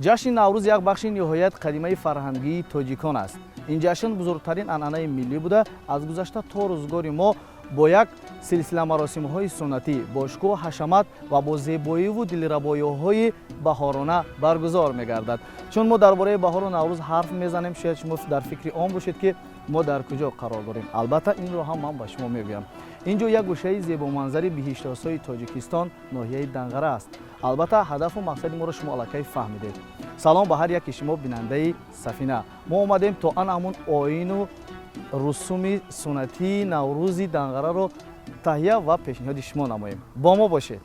Ҷашни Наврӯз як бахши ниҳоят қадимаи фарҳангии тоҷикон аст. Ин ҷашн бузургтарин анъанаи миллӣ буда, аз гузашта то рӯзгори мо бо як силсила маросимҳои суннатӣ, бо шукӯҳу ҳашамат ва бо зебоиву дилрабоиҳои баҳорона баргузор мегардад. Чун мо дар бораи баҳору Наврӯз ҳарф мезанем, шояд шумо дар фикри он бошед, ки мо дар куҷо қарор дорем. Албатта, инро ҳам ман ба шумо мегӯям. Ин ҷо як гӯшаи зебоманзари биҳиштосои Тоҷикистон, ноҳияи Данғара аст. Албатта, ҳадафу мақсади моро шумо аллакай фаҳмидед. Салом ба ҳар яке шумо, бинандаи Сафина. Мо омадем, то ан ҳамун оину русуми суннатии Наврӯзи Данғараро таҳия ва пешниҳоди шумо намоем. Бо мо бошед.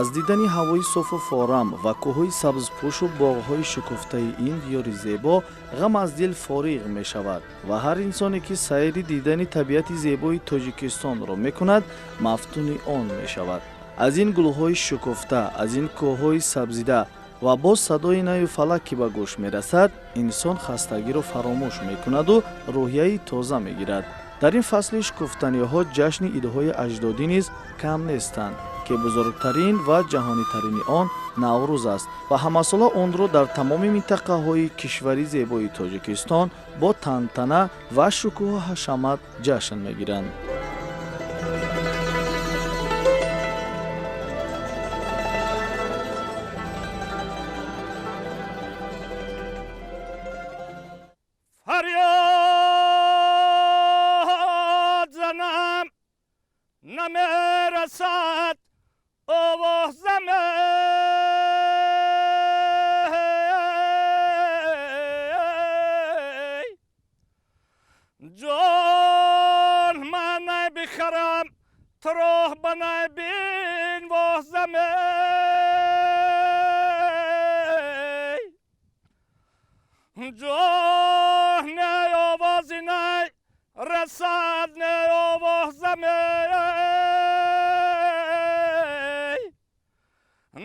Аз дидани ҳавои софу форам ва кӯҳҳои сабзпӯшу боғҳои шукуфтаи ин диёри зебо ғам аз дил фориғ мешавад ва ҳар инсоне, ки сайри дидани табиати зебои Тоҷикистонро мекунад, мафтуни он мешавад. Аз ин гулҳои шукуфта, аз ин кӯҳҳои сабзида ва боз садои наю фалак, ки ба гӯш мерасад, инсон хастагиро фаромӯш мекунаду рӯҳияи тоза мегирад. Дар ин фасли шукуфтаниҳо ҷашни идҳои аҷдодӣ низ кам нестанд, ки бузургтарин ва ҷаҳонитарини он Наврӯз аст ва ҳамасола онро дар тамоми минтақаҳои кишвари зебои Тоҷикистон бо тантана ва шукӯҳу ҳашамат ҷашн мегиранд. Фарёд занам, намерасад овозам эй. Ҷон ман най бихарам, туро ба най бинвозам эй. Ҷон, не овози най расад, не овозам эй.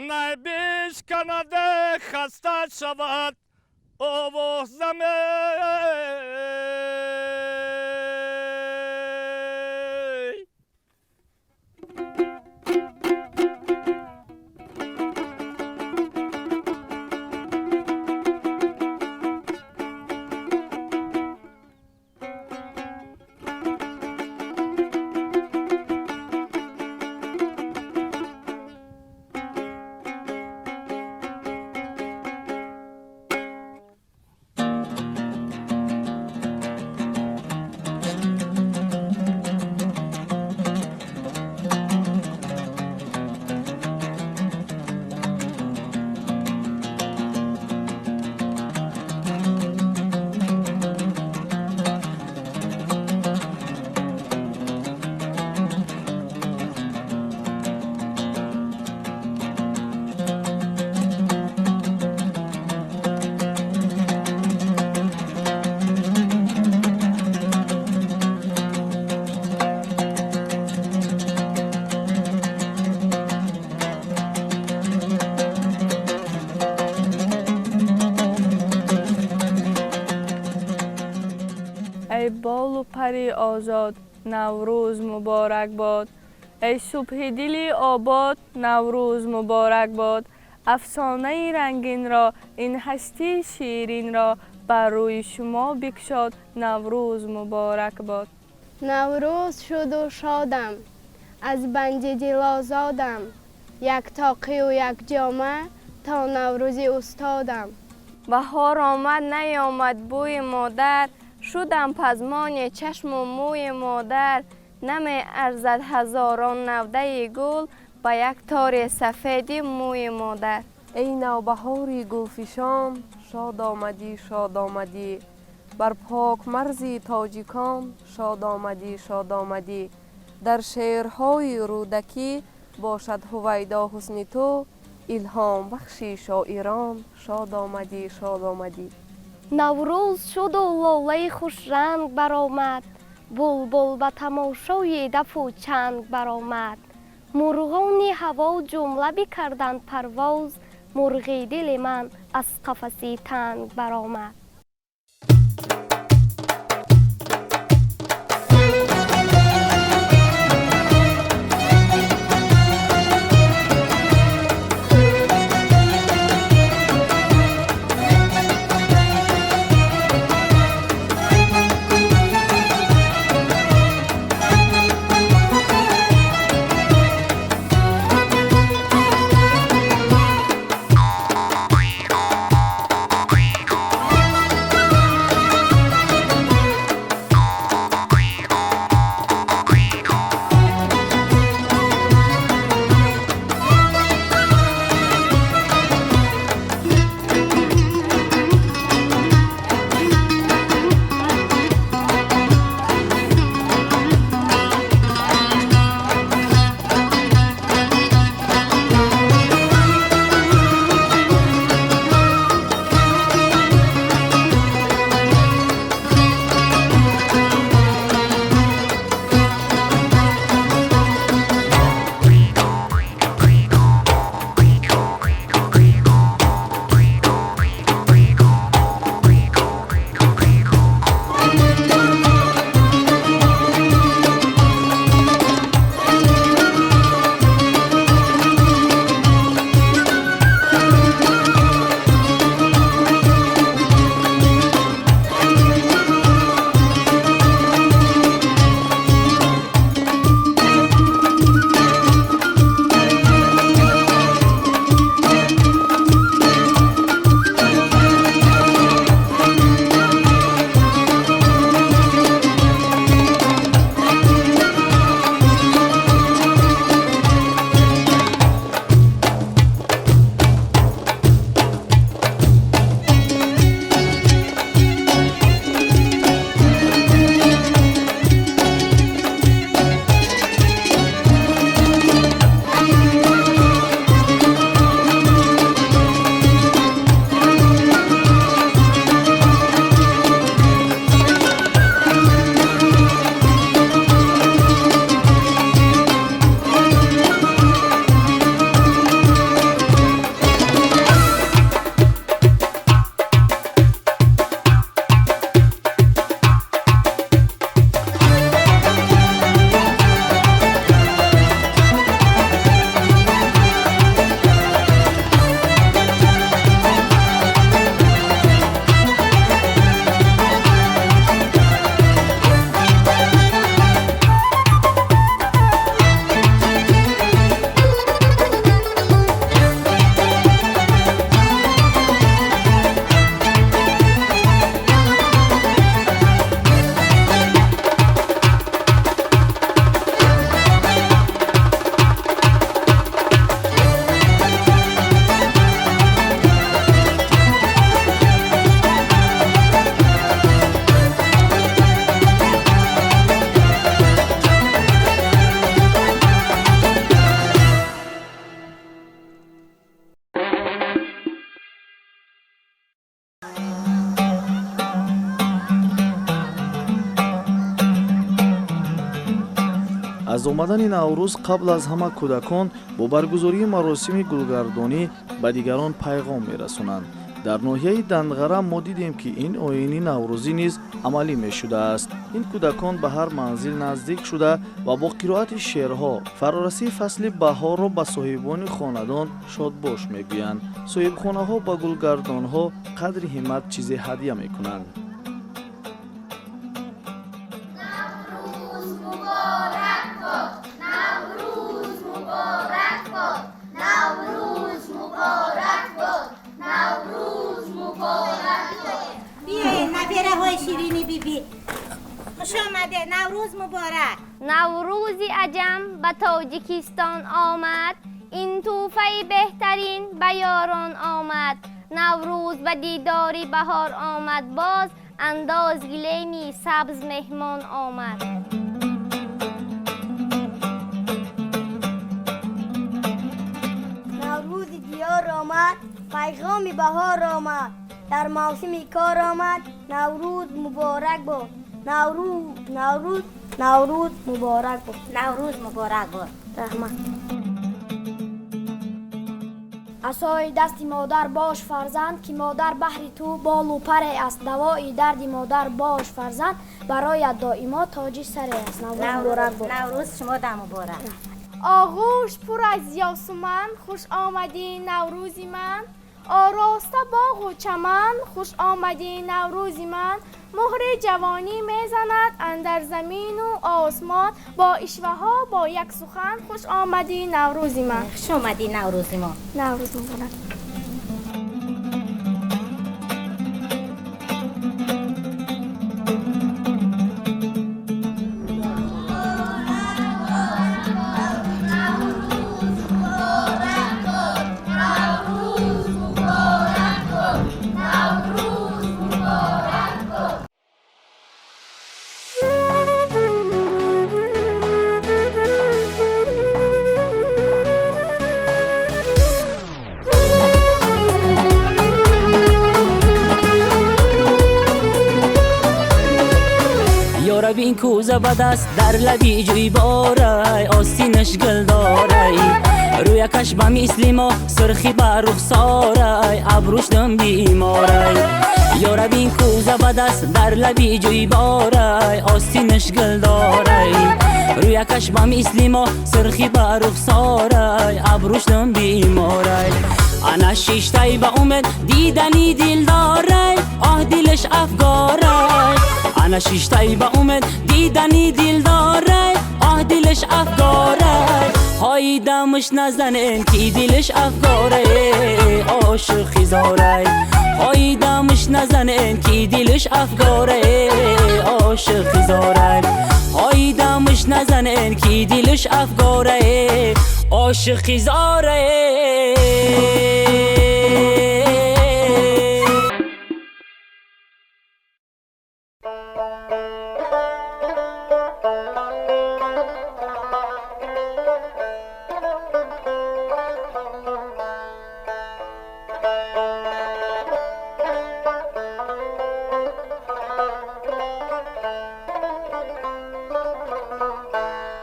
Най бишканаде, хаста шавад овозам эй. Эй болу пари озод, Наврӯз муборак бод! Эй субҳи дили обод, Наврӯз муборак бод! Афсонаи рангинро, ин ҳастии ширинро бар рӯи шумо бикшод, Наврӯз муборак бод! Наврӯз шуду шодам, аз банди дил озодам, як тоқию як ҷома то Наврӯзи устодам. Баҳор омад, наёмад бӯи модар, шудам пазмони чашму мӯи модар. Намеарзад ҳазорон навдаи гул ба як тори сафеди мӯи модар. Эй навбаҳори гулфишон, шод омадӣ, шод омадӣ! Бар пок марзи тоҷикон шод омадӣ, шод омадӣ! Дар шеърҳои Рӯдакӣ бошад ҳувайдо ҳусни ту, илҳомбахши шоирон шод омадӣ, шод омадӣ! Наврӯз шуду лолаи хушранг баромад, булбул ба тамошои дафу чанг баромад, мурғони ҳаво ҷумла бикарданд парвоз. Мурғи дили ман аз қафаси танг баромад. Аз омадани Наврӯз қабл аз ҳама кӯдакон бо баргузории маросими гулгардонӣ ба дигарон пайғом мерасонанд. Дар ноҳияи Данғара мо дидем, ки ин оини наврӯзӣ низ амалӣ мешудааст. Ин кӯдакон ба ҳар манзил наздик шуда ва бо қироати шеърҳо фарорасии фасли баҳорро ба соҳибони хонадон шодбош мегӯянд. Соҳибхонаҳо ба гулгардонҳо қадри ҳиммат чизе ҳадя мекунанд. Ширини биби, хуш омаде, Наврӯз муборак. Наврӯзи аҷам ба Тоҷикистон омад, ин тӯҳфаи беҳтарин ба ёрон омад. Наврӯз ба дидори баҳор омад, боз андоз гилеми сабз меҳмон омад. Наврӯзи диёр омад, пайғоми баҳор омад, дар мавсими кор омад. Наврӯз муборак бод. Наврӯз, Наврӯз, Наврӯз муборак бод. Наврӯз муборак бод. Раҳмат. Асои дасти модар бош фарзанд, ки модар баҳри ту болу паре аст. Давои дарди модар бош фарзанд, бароят доимо тоҷи саре аст. Наврӯз муборак бод. Наврӯз шумо да муборак. Оғӯш пур аз ёсуман, хуш омадӣ наврӯзи ман. Ороста боғу чаман, хуш омадӣ наврӯзи ман. Муҳри ҷавонӣ мезанад андар замину осмон, бо ишваҳо бо як сухан, хуш омадӣ наврӯзи ман. Хуш омадӣ наврӯзи мо. Наврӯз муборак. Ёрабин кӯза ба даст дар лаби ҷӯйборай, остинаш гул дорай, рӯякаш ба мисли мо сурхи ба рухсорай, абрӯш дум беморай. Ёрабин кӯза ба даст дар лаби ҷӯйборай, остинаш гул дорай, рӯякаш ба мисли мо сурхи ба рухсорай, абрӯш дум беморай. Ана шиштай ба умед дидани дилдорай, оҳ дилаш афгорай. Ана шиштай ба умед дидани дилдорай, оҳ дилаш афгорай. Ҳои дамаш назанен ки дилаш афгорай, ошиқи зорай. Ҳои дамаш назанен ки дилаш афгорай, ошиқи зорай. Ҳои дамаш назанен ки дилаш афгорай, ошиқи зорай.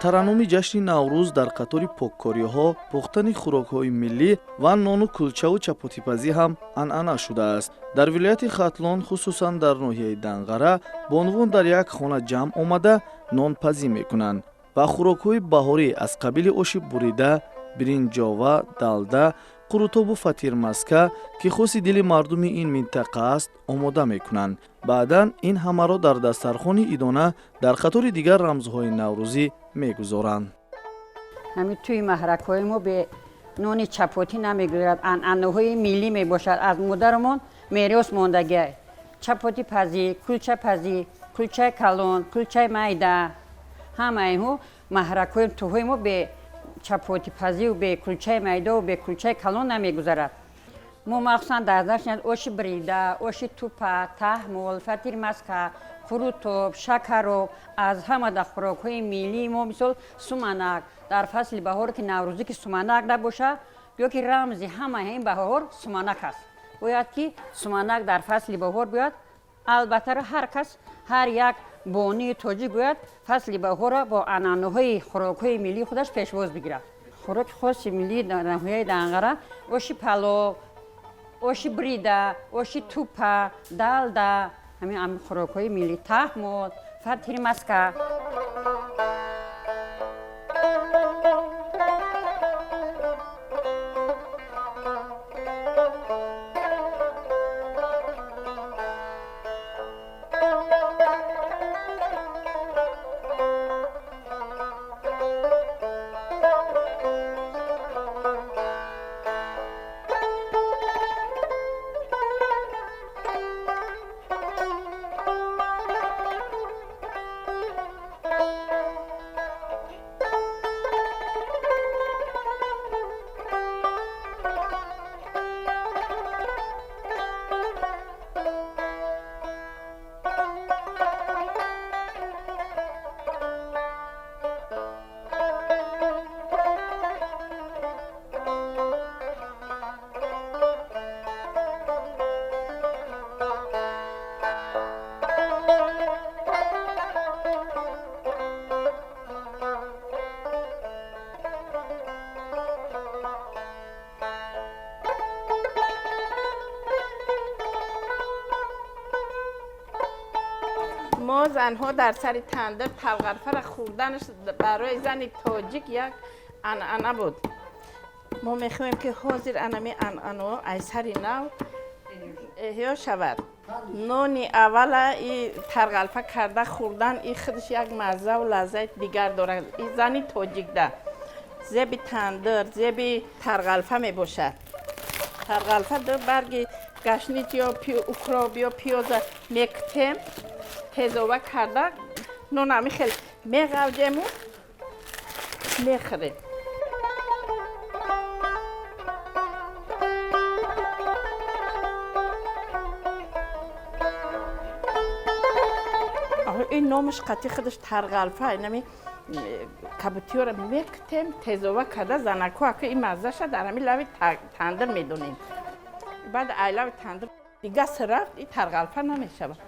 Тараннуми ҷашни Наврӯз дар қатори поккориҳо, пухтани хӯрокҳои миллӣ ва нону кулчаву чапотипазӣ ҳам анъана шудааст. Дар вилояти Хатлон, хусусан дар ноҳияи Данғара, бонувон дар як хона ҷамъ омада нонпазӣ мекунанд ва хӯрокҳои баҳорӣ аз қабили оши бурида, биринҷова, далда, қурутобу фатирмаска, ки хоси дили мардуми ин минтақа аст, омода мекунанд. Баъдан ин ҳамаро дар дастархони идона дар қатори дигар рамзҳои наврӯзӣ мегузоранд. Ҳамин тӯи маҳракҳои мо бе нони чапотӣ намегузарад. Анъанаҳои миллӣ мебошад, аз модарамон мерос мондагиа. Чапотипазӣ, кулчапазӣ, кулчаи калон, кулчаи майда, ҳамаи инҳо маҳракҳои тӯҳои мо бе чапотипазию бе кулчаи майдаву бе кулчаи калон намегузарад. Мо махсусан дар ҷашн оши бирида, оши тупа, таҳмол, фатирмаска, қурутоб, шакароб, аз ҳама дар хӯрокҳои миллии мо мисол суманак. Дар фасли баҳор ки наврӯзӣ ки суманак набошад, ё ки рамзи ҳамаи ин баҳор суманак аст. Бояд ки суманак дар фасли баҳор бояд. Албатта ҳар кас, ҳар як бонии тоҷик бояд фасли баҳорро бо анъанаҳои хӯрокҳои миллии худаш пешвоз бигирад. Хӯроки хоси миллии ноҳияи Данғара оши палов, оши бирида, оши тупа, далда, ҳамин хӯрокҳои миллӣ, таҳмол, фатирмаска. Мо занҳо дар сари тандир талғарфаро хӯрданаш барои зани тоҷик як анъана буд. Мо мехоҳем ки ҳозир анами анъанаҳо аз сари нав эҳё шавад. Нони аввала и тарғалфа карда хӯрдан и худаш як маззаву лаззати дигар дорад. И зани тоҷикда зеби тандир, зеби тарғалфа мебошад. Тарғалфа ду барги гашнич ё укроп ё пиёза мекутем, тезова карда нон ҳами хел меғавҷему мехӯрем. Ин номаш қатъи худаш тарғалфа, инами кабутиёро мекутем, тезова карда занакҳо ака ин маззаша дар ҳамин лави тандир медонем. Баъд ай лави тандир дига рафт, и тарғалфа намешавад.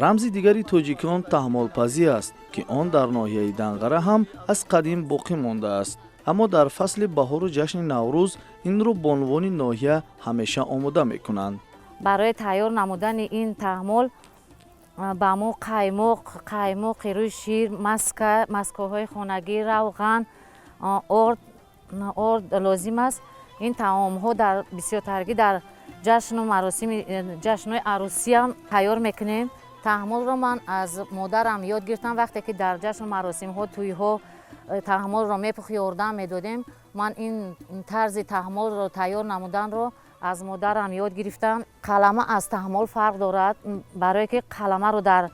Рамзи дигари тоҷикон таҳмолпазӣ аст, ки он дар ноҳияи Данғара ҳам аз қадим боқӣ мондааст. Аммо дар фасли баҳору ҷашни Наврӯз инро бонувони ноҳия ҳамеша омода мекунанд. Барои тайёр намудани ин таҳмол ба мо қаймоқи рӯи шир, маска, маскаҳои хонагӣ, равған, орд лозим аст. Ин таомҳо дар бисёртаргӣ дар ҷашну маросими ҷашнҳои арӯсиам тайёр мекунем. Таҳмолро ман аз модарам ёд гирифтам. Вақте ки дар ҷашну маросимҳо, тӯйҳо таҳмолро мепухт, ёрдам медодем. Ман ин тарзи таҳмолро тайёр намуданро аз модарам ёд гирифтам. Қалама аз таҳмол фарқ дорад, барое ки қаламаро дар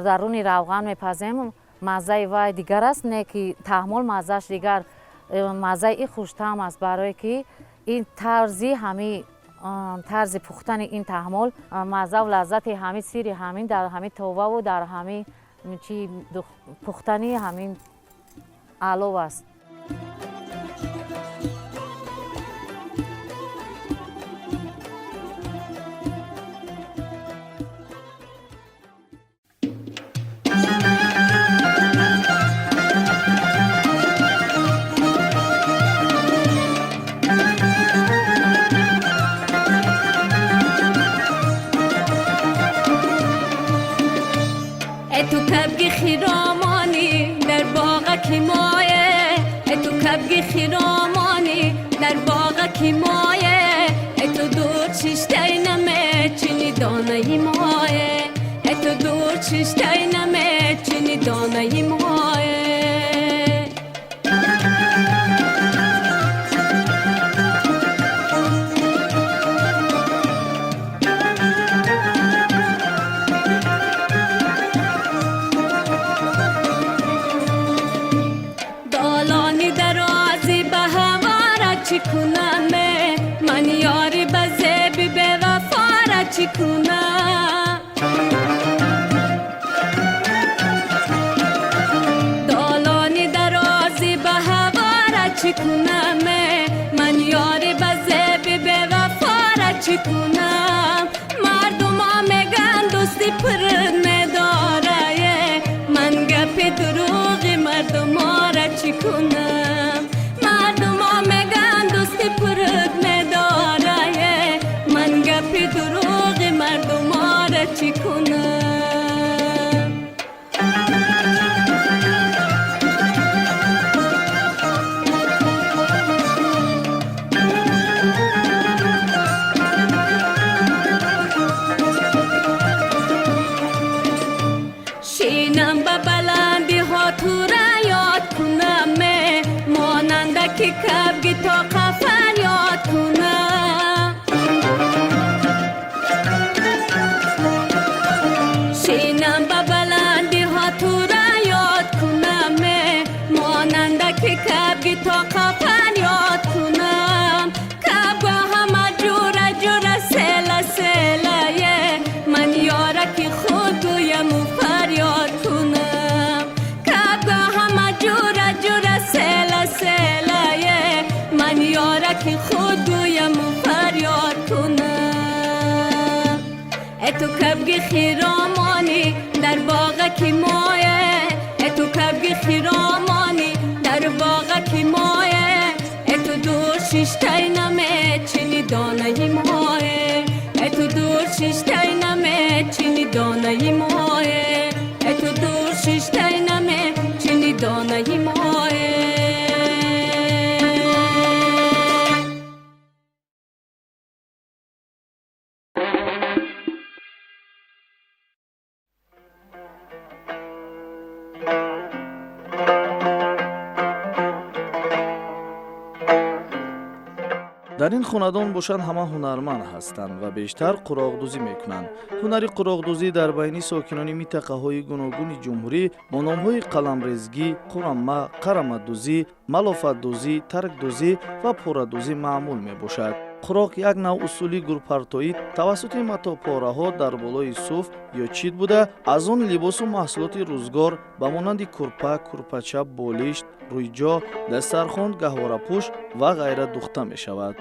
даруни равған мепазем, маззаи вай дигар аст, не ки таҳмол маззааш дигар, маззаи и хуштаъм аст, барое ки ин тарзи ҳами тарзи пухтани ин таҳмол маззаву лаззати ҳамин сири ҳамин дар ҳамин товаву дар ҳамин чи пухтани ҳамин алов аст. تو کبگ خیرامانی در باغ مایه، تو کبگ خیرامانی در باغ مایه، تو دور چشتای نمه چینی دانه مایه، تو دور چشتای نمه چینی دانه مایه. چی کنم من یاری به زیبی به وفا را چی کنم؟ دالانی درازی به هوا را چی کنم؟ من یاری به زیبی به وفا را چی کنم؟ мардумора чӣ кунам? Мардумо меган дӯсти пурут медорае, ман гапи дурӯғи мардумора чӣ кунам? Шинам ба баландиҳо тура ёд кунам, монанда ки кабги тоқа фарёд кунам. Шинам ба баландиҳо тура ёд кунам, монанда ки кабги тоқа фарёд кунам. Кабга ҳама ҷура ҷура села селае, ман ёра ки худ гӯяму фарёд кунам. Кабга ҳама ҷура ҷура села селае, ман ёра ки худ гӯяму фарёд кунам. Э ту кабги хиромонӣ дар боғаки мое, э ту кабги хиромонӣ дар боғаки мое, э ту дур шиштай намечини донаи мое, э ту дур шиштай намечини донаи мое, э ту дур шиштай намечини донаи мое. Дар ин хонадон бошанд ҳама ҳунарманд ҳастанд ва бештар қуроқдӯзӣ мекунанд. Ҳунари қуроқдӯзӣ дар байни сокинони минтақаҳои гуногуни ҷумҳурӣ бо номҳои қаламрезгӣ, қурама, қарамадӯзӣ, малофатдӯзӣ, таркдӯзӣ ва порадӯзӣ маъмул мебошад. Қуроқ як нав усули гурпартоӣ тавассути матопораҳо дар болои суф ё чит буда, аз он либосу маҳсулоти рӯзгор ба монанди курпа, курпача, болишт, рӯйҷо, дастархон, гаҳворапӯш ва ғайра духта мешавад.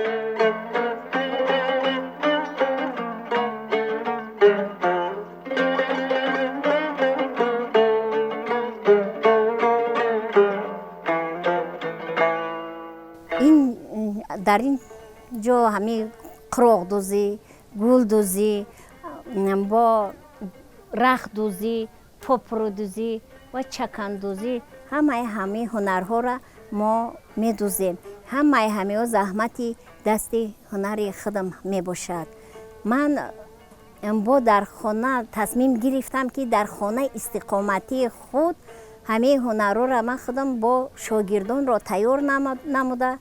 Дар ин ҷо ҳамин қуроқдӯзӣ, гулдӯзӣ, бо рахтдӯзӣ, попурдӯзӣ ва чакандӯзӣ, ҳамаи ҳамин ҳунарҳоро мо медӯзем. Ҳамаи ҳамиҳо заҳмати дасти ҳунари худам мебошад. Ман бо дар хона тасмим гирифтам, ки дар хонаи истиқоматии худ ҳамин ҳунарҳоро ман худам бо шогирдонро тайёр намуда,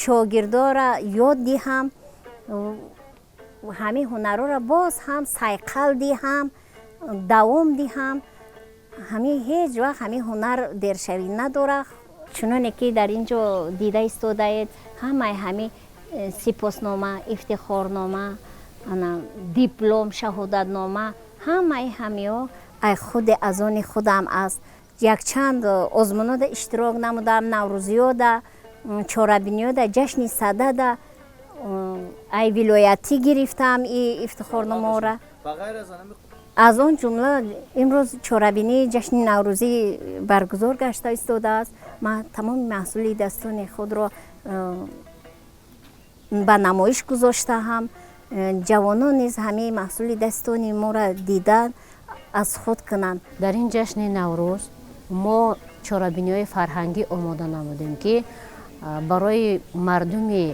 шогирдора ёд диҳам, ҳамин ҳунарҳоро боз ҳам сайқал диҳам, давом диҳам. Ҳамин ҳеҷ вақт ҳамин ҳунар дершавӣ надорад. Чуноне ки дар ин ҷо дида истодаед, ҳамаи ҳамин сипоснома, ифтихорнома, диплом, шаҳодатнома, ҳамаи ҳамиҳо ай худи аз они худам аст. Якчанд озмунода иштирок намудам, наврӯзиёда, чорабиниёда, ҷашни садада ай вилоятӣ гирифтам и ифтихорномаора. Аз он ҷумла имрӯз чорабинии ҷашни наврӯзӣ баргузор гашта истодааст. Ман тамоми маҳсули дастони худро ба намоиш гузоштаам. Ҷавонон низ ҳамаи маҳсули дастони моро дидан аз худ кунанд. Дар ин ҷашни наврӯз мо чорабиниҳои фарҳангӣ омода намудем, ки барои мардуми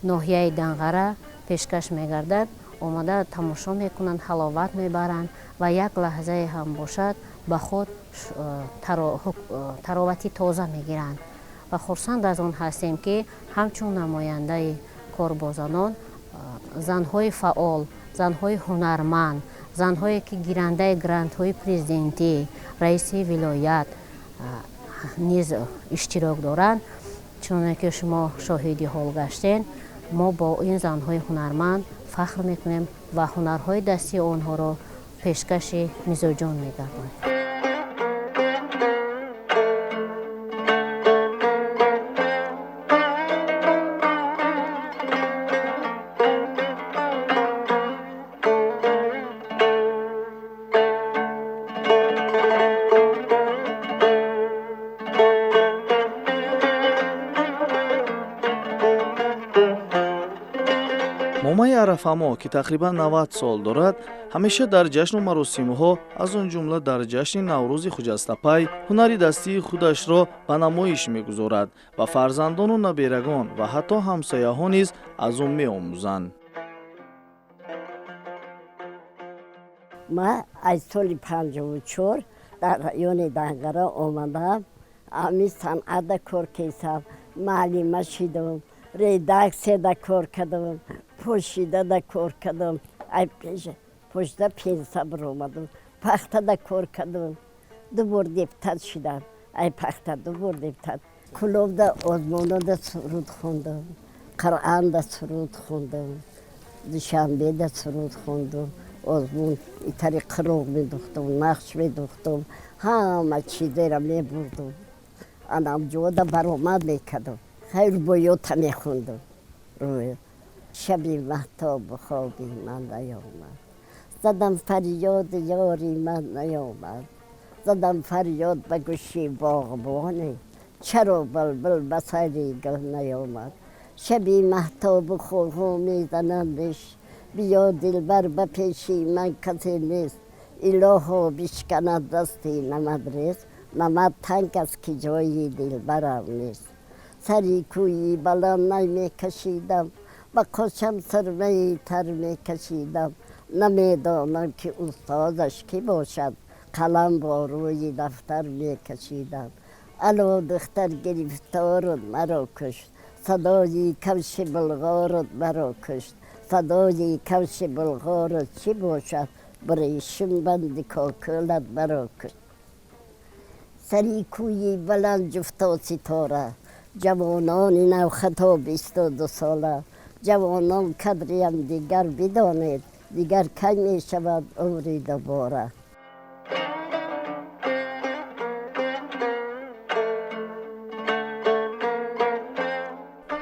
ноҳияи Данғара пешкаш мегардад. Омада тамошо мекунанд, ҳаловат мебаранд ва як лаҳзае ҳам бошад ба худ таровати тоза мегиранд. Ва хурсанд аз он ҳастем, ки ҳамчун намояндаи корбозанон, занҳои фаъол, занҳои ҳунарманд, занҳое ки гирандаи грантҳои президентӣ, раиси вилоят низ иштирок доранд. Чуноне ки шумо шоҳиди ҳол гаштед, мо бо ин занҳои ҳунарманд фахр мекунем ва ҳунарҳои дастии онҳоро пешкаши мизоҷон мегардонем. Момаи Арафамо, ки тақрибан 90 сол дорад, ҳамеша дар ҷашну маросимҳо, аз он ҷумла дар ҷашни Наврӯзи Хуҷастапай, ҳунари дастии худашро ба намоиш мегузорад ва фарзандону наберагон ва ҳатто ҳамсояҳо низ аз ӯ меомӯзанд. Ман аз соли 54 дар райони Данғара омадам, ҳамин санъатда кор кесам, муаллима шидам, редаксияда кор кардам, пошидада кор кардам, пошида пенса баромадам, пахтада кор кардам, ду бор депутат шидам, ай пахта ду бор депутат. Кулобда озмонода суруд хондам, Қуръанда суруд хондам, Душанбеда суруд хондам, озмун итари қироқ медухтам, нақш медухтам, ҳама чизеро мебурдам. Анам ҷода баромад мекардам, хайр боёта мехондам. Шаби маҳтобу хоби ман наёмад, задам фарёди ёри ман наёмад, задам фарёд ба гӯши боғбоне, чаро булбул ба сари гул наёмад. Шаби маҳтобу хобҳо мезанандеш, биё дилбар ба пеши ман касе нест, илоҳо бишканад дасти намадрез, намад танг аст ки ҷои дилбарам нест. Сари кӯи баланд най мекашидам, ба қошам сирмаи тар мекашидам, намедонам ки устозаш кӣ бошад, қалам бо рӯи дафтар мекашидам. Ало духтар гирифторут маро кушт, садои кавши булғорут маро кушт, садои кавши булғорут чӣ бошад, брешим банди кокулат маро кушт. Сари кӯи баланд ҷуфто ситора, ҷавонони навхато 22 сола, ҷавонон кадриам дигар бидонед, дигар кай мешавад умри дубора.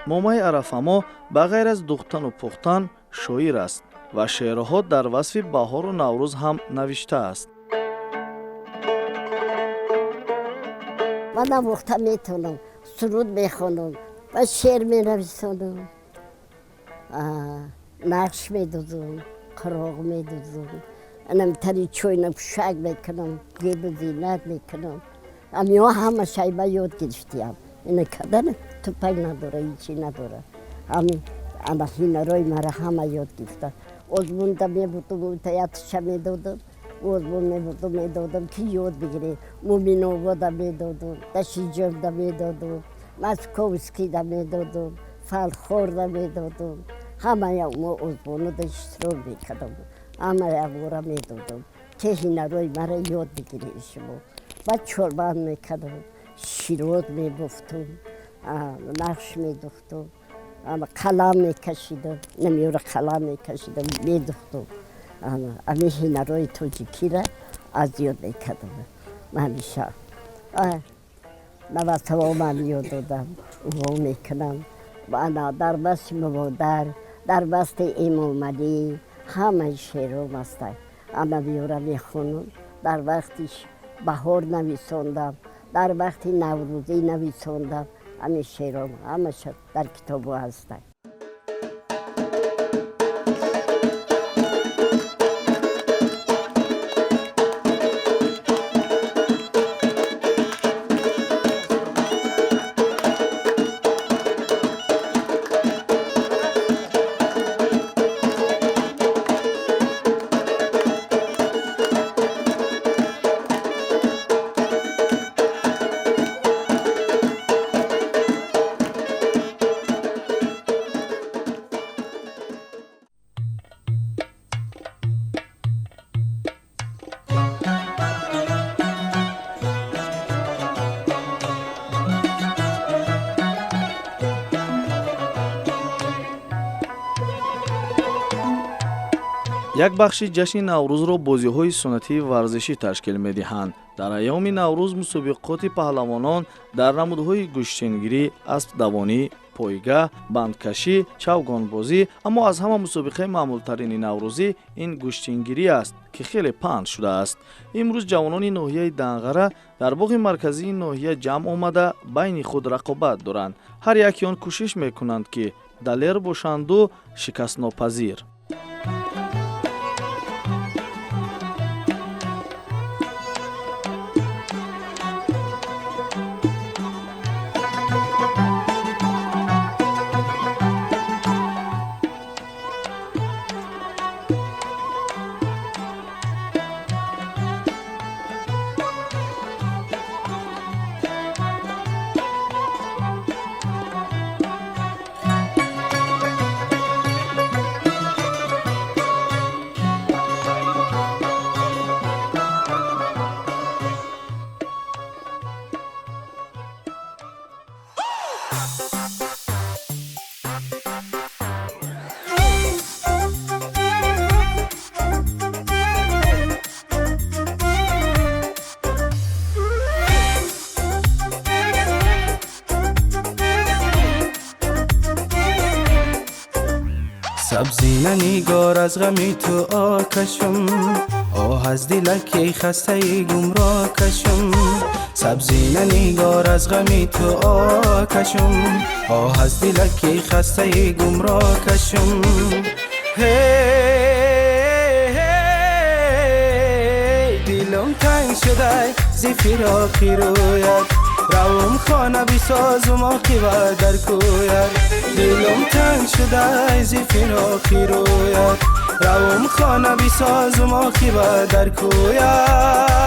Момаи Арафамо ба ғайр аз духтану пухтан шоир аст ва шеърҳо дар васфи баҳору Наврӯз ҳам навиштааст. Ман навохта метавонам, суруд мехонам ва шеър менависонам, нақш медузам, қироқ медузам, анамтари чойна пӯшак мекунам, зебу зинат мекунам. Амиҳо ҳама шайба ёд гирифтиям. Ина кадан тупак надора, ҳичи надора. Ами ана ҳунарои мара ҳама ёд гирифта. Озмунда мебурдум, таятша медодам, озмун мебурдум, медодам ки ёд бигиред. Муминовода медодам, Дашиҷонда медодам, Московскийда медодам, Фалхорда медодам. Ҳамая мо озмунода иштирок мекардам, ҳамая вора медодам ки ҳунарои мара ёд бигиред шумо. Баъд чорбанд мекардам, широт мебуфтум, нақш медухтум, қалам мекашидам, намеёра қалам мекашидам, медухтум. Ами ҳунарои тоҷикиро аз ёд мекардам ҳамеша. Навасавомам ёд додам, уво мекунам. Ана дар басти модар, дар басти Эмомалӣ ҳамаи шеъром ҳастанд. Ана меёра мехонам, дар вақти баҳор нависондам, дар вақти Наврӯзӣ нависондам. Ҳамин шеъром ҳамаша дар китобҳо ҳастанд. Як бахши ҷашни Наврӯзро бозиҳои суннатии варзишӣ ташкил медиҳанд. Дар айёми Наврӯз мусобиқоти паҳлавонон дар намудҳои гӯштингирӣ, аспдавонӣ, пойгаҳ, бандкашӣ, чавгонбозӣ, аммо аз ҳама мусобиқаи маъмултарини наврӯзӣ ин гӯштингирӣ аст, ки хеле паҳн шудааст. Имрӯз ҷавонони ноҳияи Данғара дар боғи марказии ноҳия ҷамъ омада байни худ рақобат доранд. Ҳар яке он кӯшиш мекунанд, ки Далер бошанду шикастнопазир. Сабзина нигор аз ғами ту окашам, оҳ аз дилаки хастаи гумроҳ кашам. Сабзина нигор аз ғами ту окашам, оҳ аз дилаки хастаи гумроҳ кашам. Дилам танг шудай зи фироқи рӯят, равум хона бисозум оқибат дар кӯят. Дилам танг шудай зи фироқи рӯят, равум хона бисозум оқибат дар кӯят.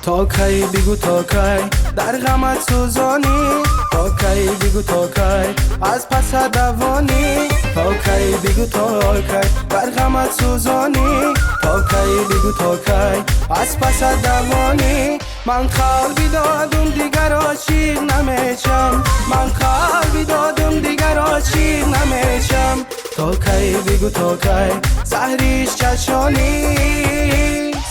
То кай бигӯ, то кай дар ғамат сӯзонӣ, то кай бигӯ, то кай аз паса давонӣ, то кай бигӯ, то кай дар ғамат сӯзонӣ, то кай бигӯ, то кай аз паса давонӣ. Ман қалби додум дигар ошиқ намешам, ман қалби додум дигар ошиқ намешам. То кай бигӯ, то кай заҳриш чашонӣ.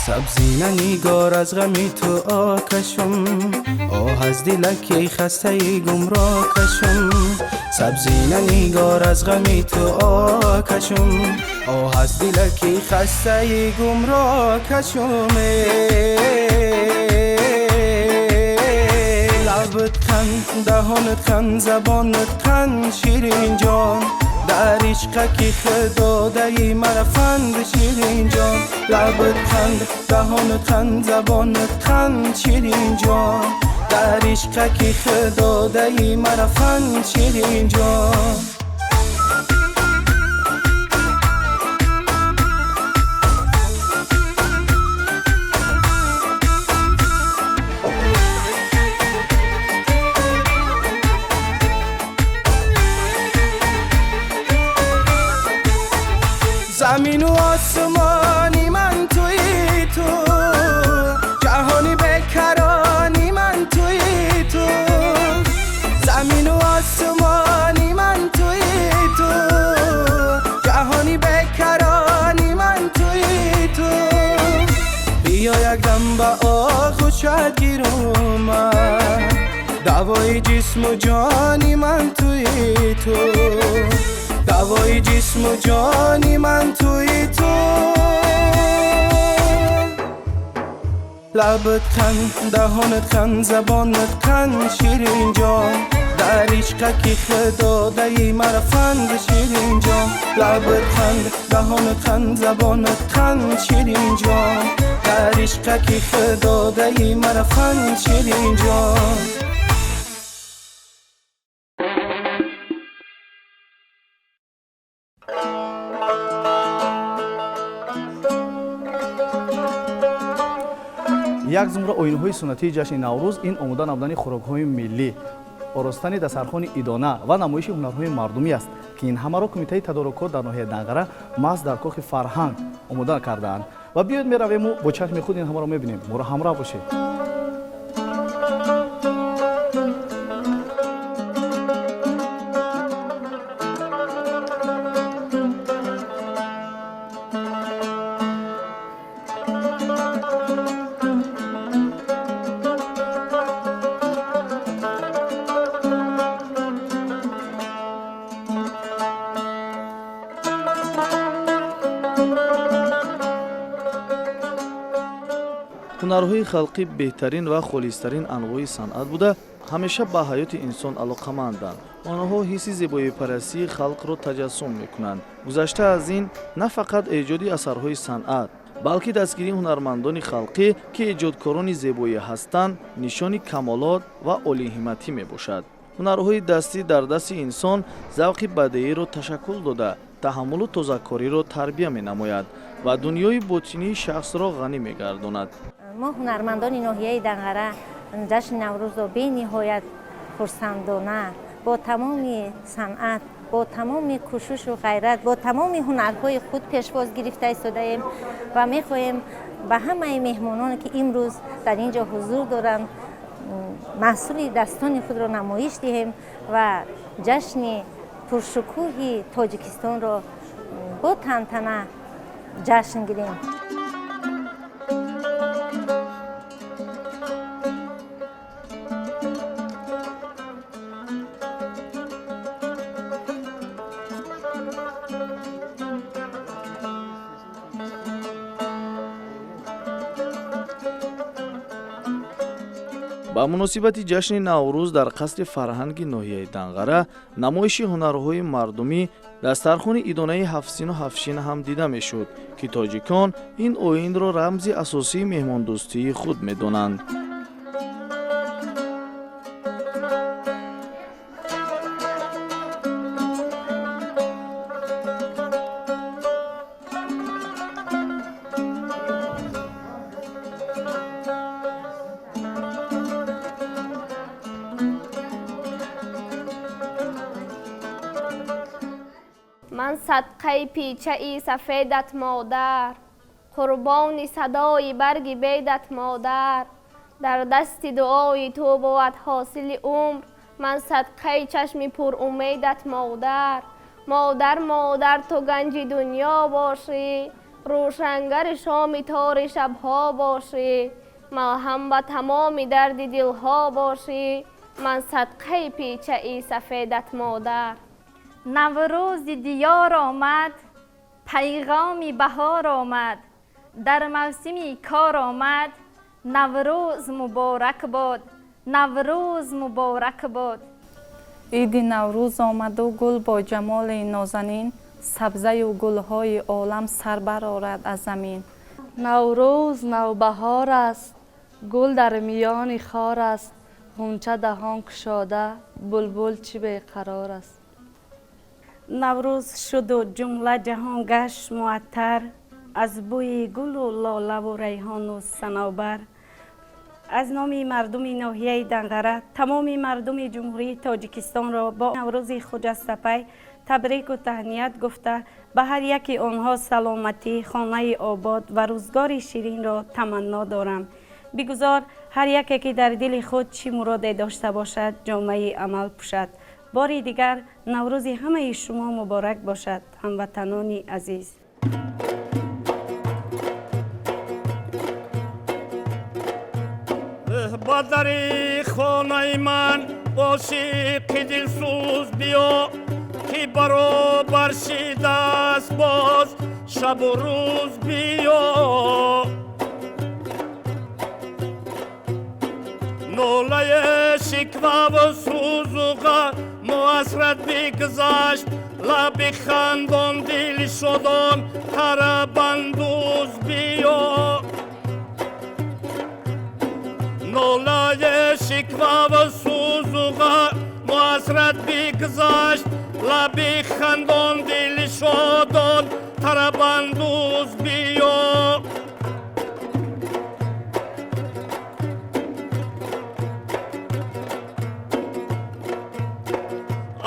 Сабзина нигор аз ғами ту окашам, оҳ аз дилаки хастаи гумроҳ кашам. Сабзина нигор аз ғами ту окашам, оҳ аз дилаки хастаи гумроҳ кашам. Лабат қанд, даҳонат қанд, забонат қанд, ширин ҷон. Дар ишқаки худ додаи мара фанд, ширин ҷон. Лабат қанд, даҳонат қанд, забонат қанд, ширин ҷон. Дар ишқаки худ додаи мара фанд, ширин ҷон. Замину осмони ман туи ту, ҷаҳони бекарони ман туи ту. Замину осмони ман туи ту, ҷаҳони бекарони ман туи ту. Биё якдам ба оғӯшат гирум, давои ҷисму ҷони ман туи ту. Давои ҷисму ҷони ман туи ту. Лабат қанд, даҳонат қанд, забонат қанд, ширин ҷон. Дар ишқаки худ додаи мара фанд, ширин ҷон. Лабат қанд, даҳонат қанд, забонат қанд, ширин ҷон. Дар ишқаки худ додаи мара фанд, ширин ҷон. Як зумра оинҳои суннатии ҷашни Наврӯз ин омода намудани хӯрокҳои миллӣ, оростани дастархони идона ва намоиши ҳунарҳои мардумӣ аст, ки ин ҳамаро кумитаи тадорукот дар ноҳияи Данғара маҳз дар кохи фарҳанг омода кардаанд. Ва биёед меравему бо чашми худ ин ҳамаро мебинем. Моро ҳамроҳ бошед. Ҳунарҳои халқӣ беҳтарин ва холистарин анвои санъат буда, ҳамеша ба ҳаёти инсон алоқаманданд. Онҳо ҳисси зебоипарастии халқро таҷассум мекунанд. Гузашта аз ин, на фақат эҷоди асарҳои санъат, балки дастгирии ҳунармандони халқӣ, ки эҷодкорони зебоӣ ҳастанд, нишони камолот ва олиҳимматӣ мебошад. Ҳунарҳои дастӣ дар дасти инсон завқи бадеиро ташаккул дода, таҳаммулу тозакориро тарбия менамояд ва дунёи ботинии шахсро ғанӣ мегардонад. Мо ҳунармандони ноҳияи Данғара ҷашни Наврӯзро бениҳоят хурсандона, бо тамоми санъат, бо тамоми кӯшишу ғайрат, бо тамоми ҳунарҳои худ пешвоз гирифта истодаем ва мехоҳем ба ҳамаи меҳмононе, ки имрӯз дар ин ҷо ҳузур доранд, маҳсули дастони худро намоиш диҳем ва ҷашни пуршукӯҳи Тоҷикистонро бо тантана ҷашн гирем. Ба муносибати ҷашни Наврӯз дар қасри фарҳанги ноҳияи Данғара намоиши ҳунарҳои мардумӣ, дастархони идонаи ҳафтсину ҳафтшин ҳам дида мешуд, ки тоҷикон ин оинро рамзи асосии меҳмондӯстии худ медонанд. Ман садқаи пичаи сафедат, модар, қурбони садои барги бедат, модар. Дар дасти дуои ту бувад ҳосили умр, ман садқаи чашми пурумедат, модар. Модар, модар, ту ганҷи дунё бошӣ, рӯшангари шоми тори шабҳо бошӣ, малҳам ба тамоми дарди дилҳо бошӣ, ман садқаи пичаи сафедат, модар. Наврӯзи диёр омад, пайғоми баҳор омад, дар мавсими кор омад, Наврӯз муборак бод, Наврӯз муборак бод. Иди Наврӯз омаду гул бо ҷамоли нозанин, сабзаю гулҳои олам сар барорад аз замин. Наврӯз навбаҳор аст, гул дар миёни хор аст, ғунча даҳон кушода, булбул чӣ беқарор аст. Наврӯз шуду ҷумла ҷаҳон гашт муаттар аз бӯи гулу лолаву райҳону санобар. Аз номи мардуми ноҳияи Данғара тамоми мардуми Ҷумҳурии Тоҷикистонро бо Наврӯзи хуҷастапай табрику таҳният гуфта, ба ҳар яки онҳо саломатӣ, хонаи обод ва рӯзгори ширинро таманно дорам. Бигузор ҳар яке, ки дар дили худ чӣ муроде дошта бошад, ҷомаи амал пӯшад. Бори дигар Наврӯзи ҳамаи шумо муборак бошад, ҳамватанони азиз. Ба дари хонаи ман ошиқи дилсӯз биё, ки баробар шидааст боз шабу рӯз биё. Нолаи шикваву сӯзу ғаму ҳасрат бигзашт, лаби хандон дили шодон тарабандӯз биё. Нолаи шикваву сӯзу ғаму ҳасрат бигзашт, лаби хандон дили шодон тарабандӯз биё.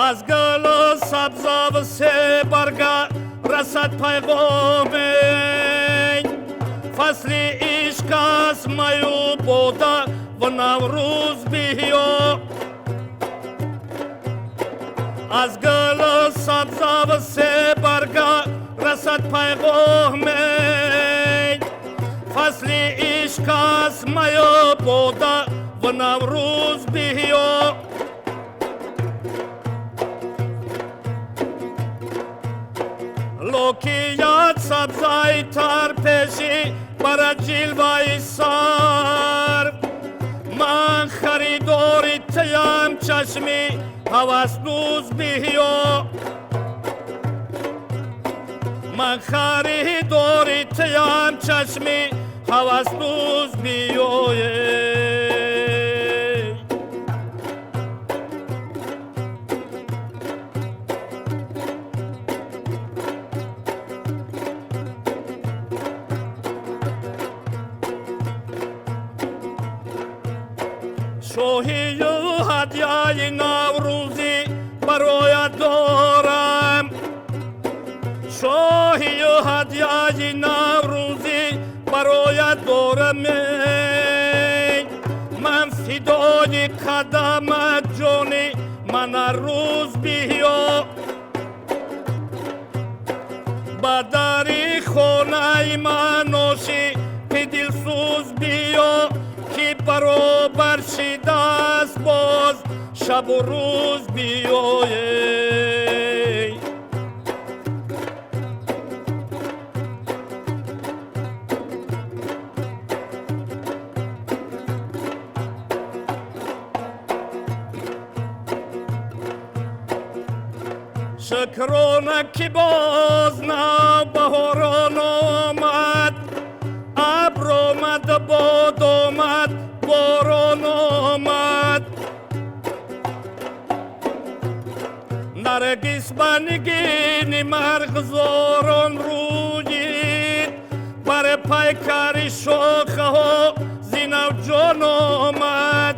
Аз гулу сабзаву себарга расад пайғоме, фасли ишқ аст маю бода ва Наврӯз биё. Аз гулу сабзаву себарга расад пайғоме, фасли ишқ аст маю бода ва Наврӯз биё. Локият сабзаи тар пеши бар ҷилваи сар. Ман харидори таям чашми ҳавасдӯз биё. Ман харидори таям чашми ҳавасдӯз биёе. Шоҳию ҳадияи наврӯзӣ бароят дорам. Шоҳию ҳадияи наврӯзӣ бароят дорам. Ман фидои қадамат ҷони ман рӯз биё. Ба дари хонаи ман ошиқи дилсӯз биё ки баробар шидааст боз шабу рӯз биёе. Шукрона ки боз навбаҳорон омад, абр омад, бод омад, борон омад. Наргис ба нигини марғзорон рӯйид, бар пайкари шохаҳо зинав ҷон омад.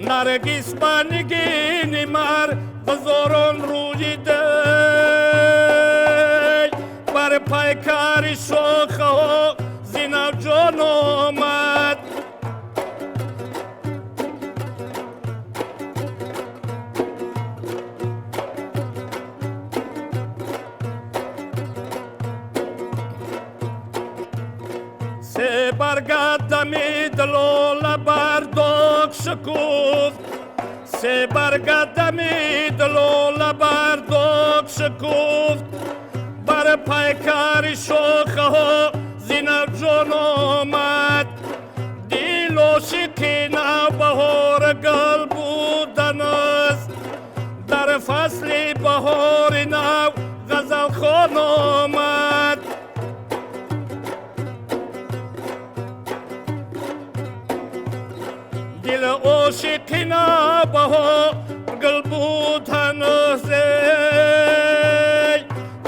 Наргис ба нигини марғзорон рӯйид, бар пайкари шохаҳо зинав ҷон омад. Се барга дамид лола бар доғ шукуфт, се барга дамид лола бар доғ шукуфт, бар пайкари шохаҳо зинав ҷон омад. Дил ошиқи навбаҳор гул будан аст, дар фасли баҳори нав ғазалхон омад. Дил ошиқи навбаҳор гул будан аст,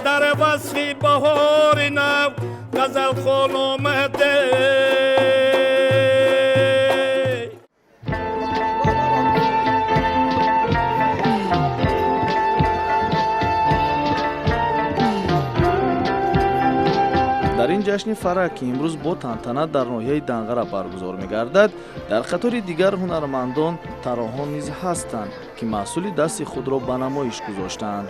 дар васфи баҳори нав ғазалхон омада. Дар ин ҷашни фара ки имрӯз бо тантана дар ноҳияи Данғара баргузор мегардад, дар қатори дигар ҳунармандон тарроҳон низ ҳастанд, ки маҳсули дасти худро ба намоиш гузоштаанд.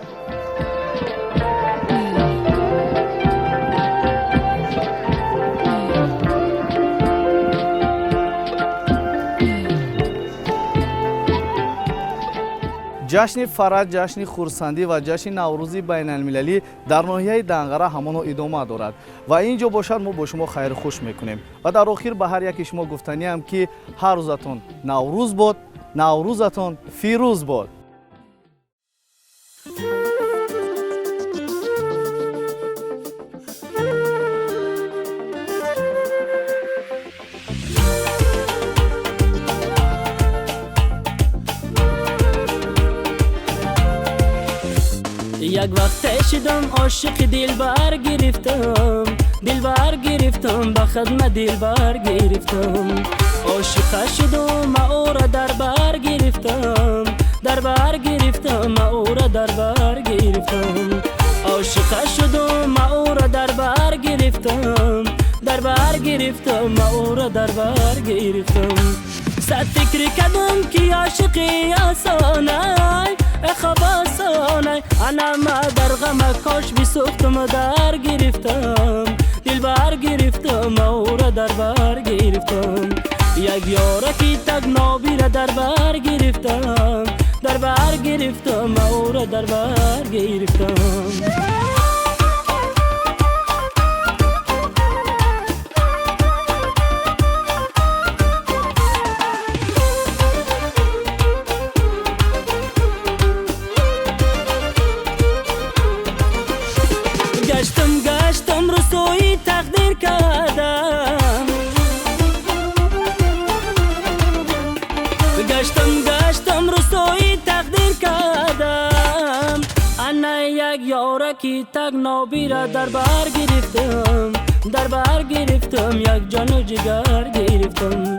Ҷашни фара, ҷашни хурсандӣ ва ҷашни наврӯзи байналмилалӣ дар ноҳияи Данғара ҳамоно идома дорад ва ин ҷо бошад мо бо шумо хайрхуш мекунем ва дар охир ба ҳар яки шумо гуфтаниам ки ҳар рӯзатон наврӯз бод, наврӯзатон фирӯз бод. Як вақте шидам ошиқи дилбар гирифтам, дилбар гирифтам, ба хидмат дилбар гирифтам. Ошиқа шудам, ма ӯро дар бар гирифтам, дар бар гирифтам, ма ӯро дар бар гирифтам. Ошиқа шудам, ма ӯро дар бар гирифтам, дар бар гирифтам, ма ӯро дар бар гирифтам. Сад фикр кардам ки ошиқи осонай, хоб осонай, ана ма дар ғама кош бисӯхтам дар гирифтам, дилбар гирифтам, ма ӯро дар бар гирифтам. Як ёраки так нобира дар бар гирифтам, дар бар гирифтам, ма ӯро дар бар гирифтам. Ёраки тагнобира дар бар гирифтам, дар бар гирифтам, як ҷону ҷигар гирифтам.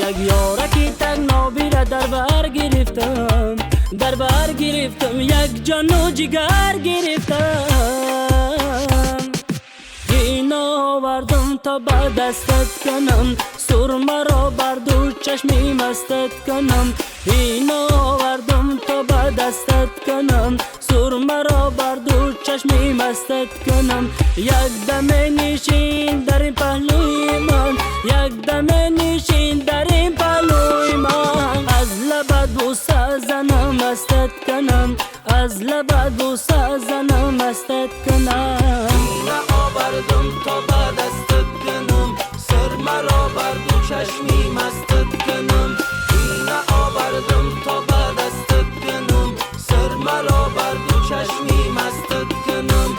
Як ёраки тагнобира дар бар гирифтам, дар бар гирифтам, як ҷону ҷигар гирифтам. Ин овардам то ба дастат кунам, сурмаро бар ду чашми мастат кунам. Ин овардам то ба дастат кунам, сурмаро бар ду чашми мастат кунам. Як даме нишин дар ин паҳлӯи ман, як даме нишин дар ин паҳлӯи ман. Аз лабат бӯса занам мастат кунам, аз лабат бӯса занам мастат кунам. Ин овардам то ба дастат кунам, сурмаро бар ду чашми мастат кунам. Ин овардам то ба дастат кунам, сурмаро бар ду чашми мастат кунам.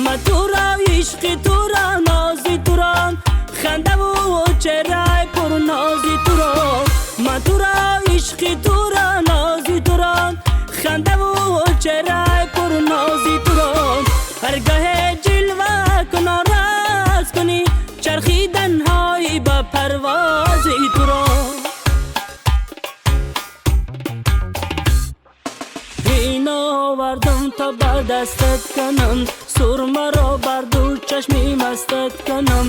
Ма туро ишқи туро нози туро, хандаву чеҳраи пурнози туро. Ма туро ишқи туро нози туро, хандаву чеҳраи пурнози туро. Ҳаргаҳе ҷилва кунон рақс кунӣ, чархиданҳои ба парвози туро. Ин овардам то ба дастат кунам, сурмаро бар ду чашми мастат кунам.